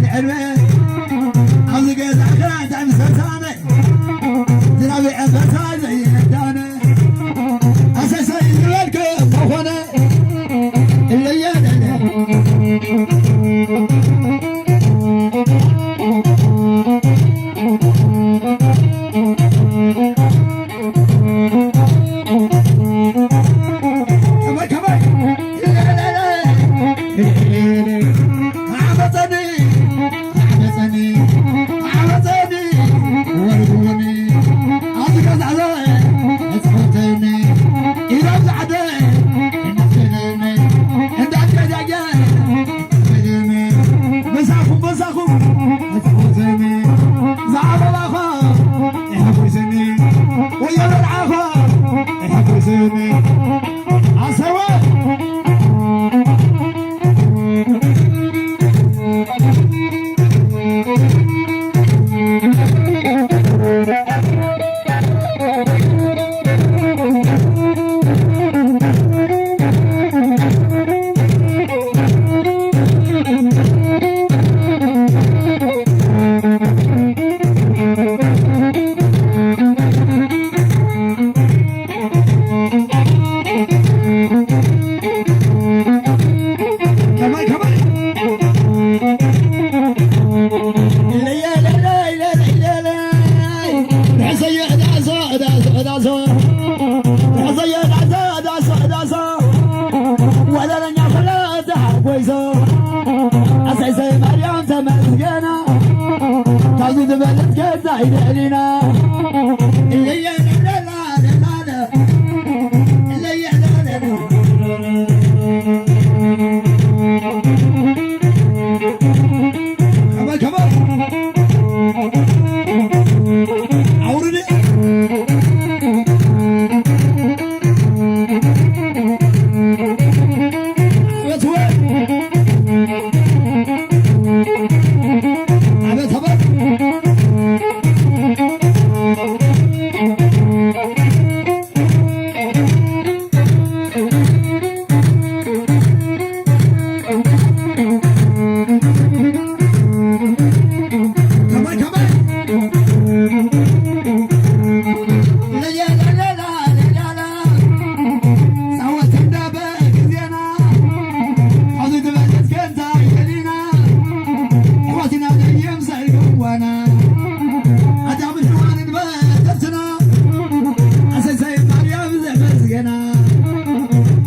ንዕድመ ኣብዚ ገዛ ክራታ ምሰሳነ ዝናብ ዕንበሳ ዘይዳነ ኣሰሰይ ዝበልክ ተኾነ እለየለለ ከመይ ከመይ ዓመፀኒ ዓመፀኒ ዓመፀኒ ወርውኒ ኣብዚ ገዛሎ መፅፈተኒ ኢሎም ዝዓደ እናፍተነኒ እንዳገዛየ ምሳኹም ምሳኹም መፅፈተኒ ዝዓበባኻ የሕጉስኒ ወየበልዓኻ የሕጉስኒ ኣሰወ ወለለኛ ፍለጥ ሓጎይዞ ኣሰይሰይ ማርያም ተመስገና ካብዚ ዝበለጽ ገዛ ይልዕሊና እለየ ለለላ ለላለ እለየ ለለላ ከመ ከመ ኣውርድ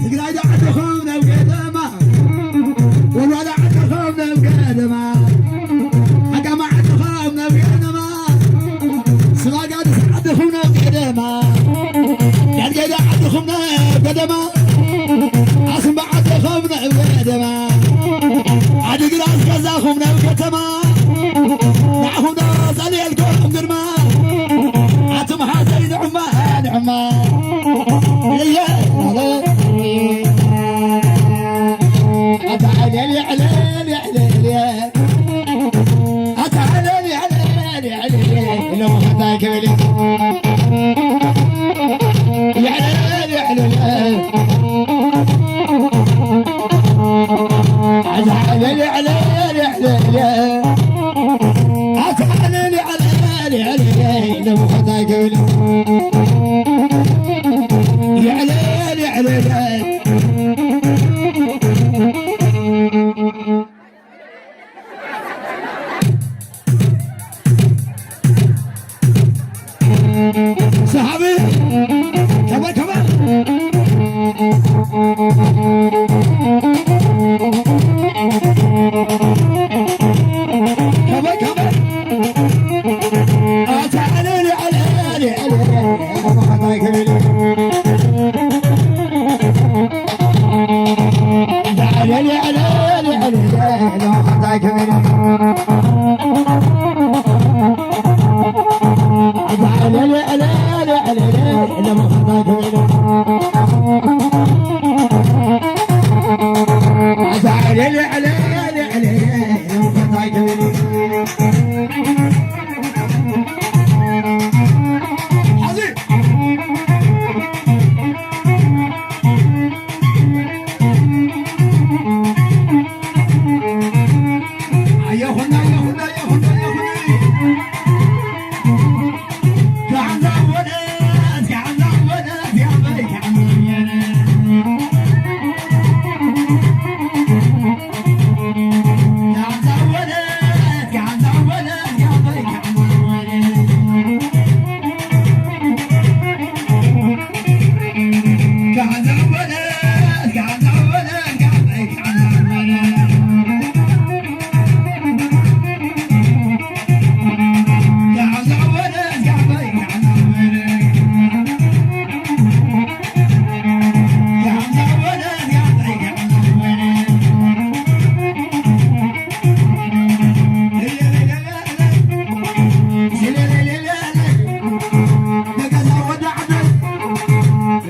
ትግራይ ዓድኹም ናብ ከተማ ወልዋሎ ዓድኹም ናብ ከተማ ዓጋመ ዓድኹም ናብ ከተማ ስባጋድስ ዓድኹም ናብ ከተማ ዳድገዳ ዓድኹም ናብ ከተማ ኣስምባ ዓድኹም ናብ ከተማ ዓድግራት ገዛኹም ናብ ከተማ ንዓኹም ዶ ጸልየልኩም ግርማ ኣቱም ሓዘይ ንዑማ ንዑማ እየ ኣታ ዕለል ዕለል ዕለል ኣታ ዕለል ዕለል ዕለል ኢሎም ከታይ ክብል ይዕለል ይዕለል ኣታ ዕለል ዕለል ዕለል ኣታ ዕለል ዕለል ዕለል ኢሎም ከታይ ክብል ይዕለል ይዕለል ሰሓቢ ከመ ከመ ከመ ከመ ኣታ ዕለል ዕለል ዕለል ከመ ከመ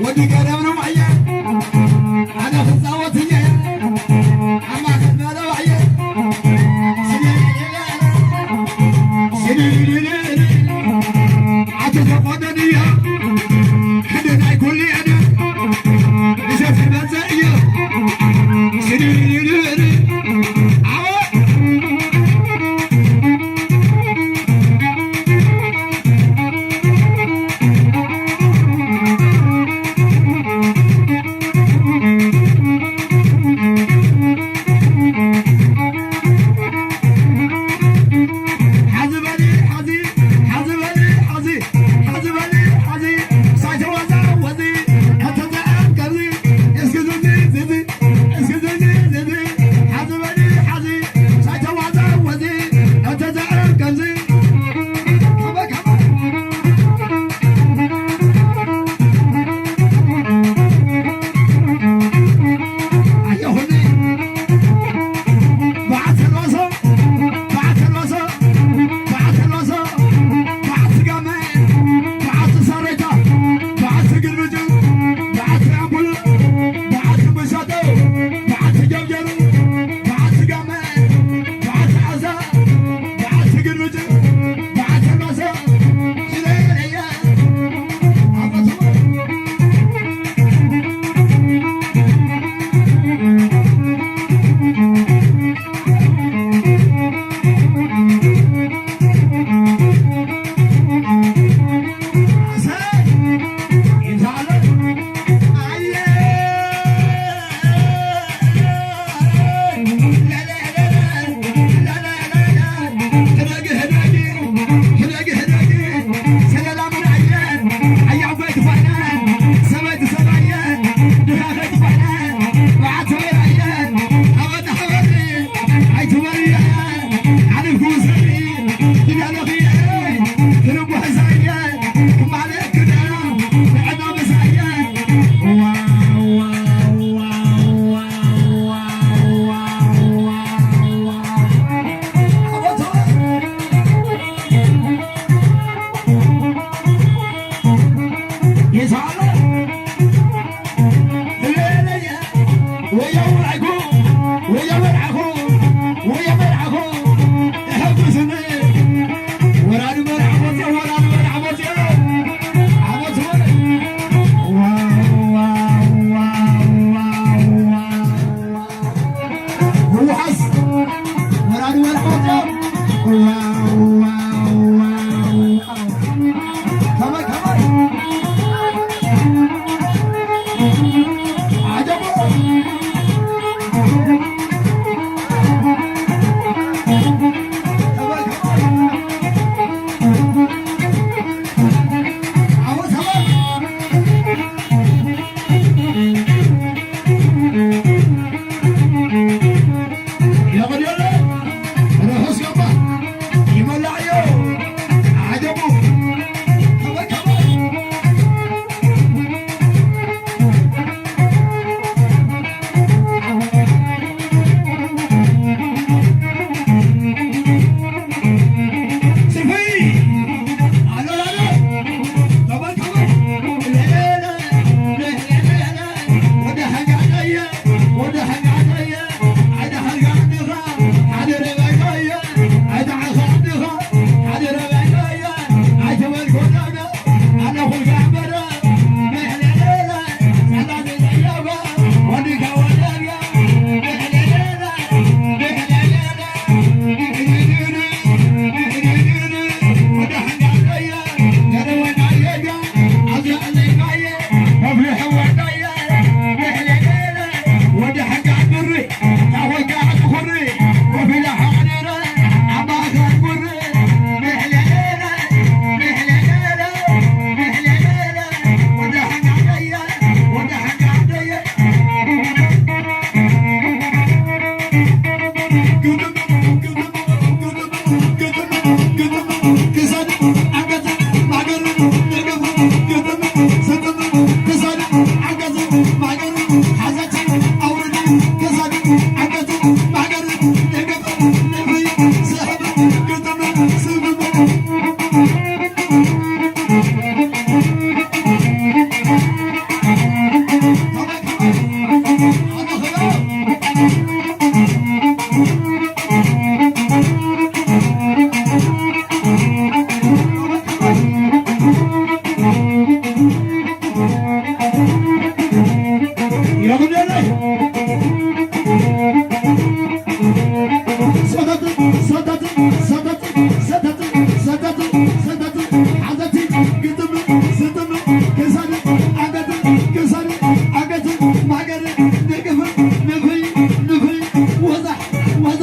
ወዲ ገረብ ነው ኣየ ኣነ ክፃወት እየ ኣብ ማእከል መረብ ኣየ ኣቲ ተቆደን እያ ሕደ ናይ ኩሉ እየ ንሰብ ዝመፀ እየ ኣወ ሓዚ በሊ ሓዚ ሓዚ በሊ ሓዚ ሓዚ በሊ ሓዚ ሳይተዋዛወዚ ከተዘኣከዚ እስኪ ዝዚ ዝዚ እስኪ ዝዚ ዝዚ ሓዚ በሊ ሓዚ ሳይተዋዛወዚ ከተዘኣከዚ ሰተት፣ ሰተት፣ ሰተት፣ ሰተት፣ ሰተት፣ ሓዘቲ፣ ግጥም፣ ስጥም፣ ክሳድ፣ ኣገት፣ ክሳድ፣ ኣገት፣ ማገር፣ ንግፍ፣ ንፍይ፣ ንፍይ፣ ወዛ፣ ወዛ።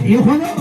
ይኾነ።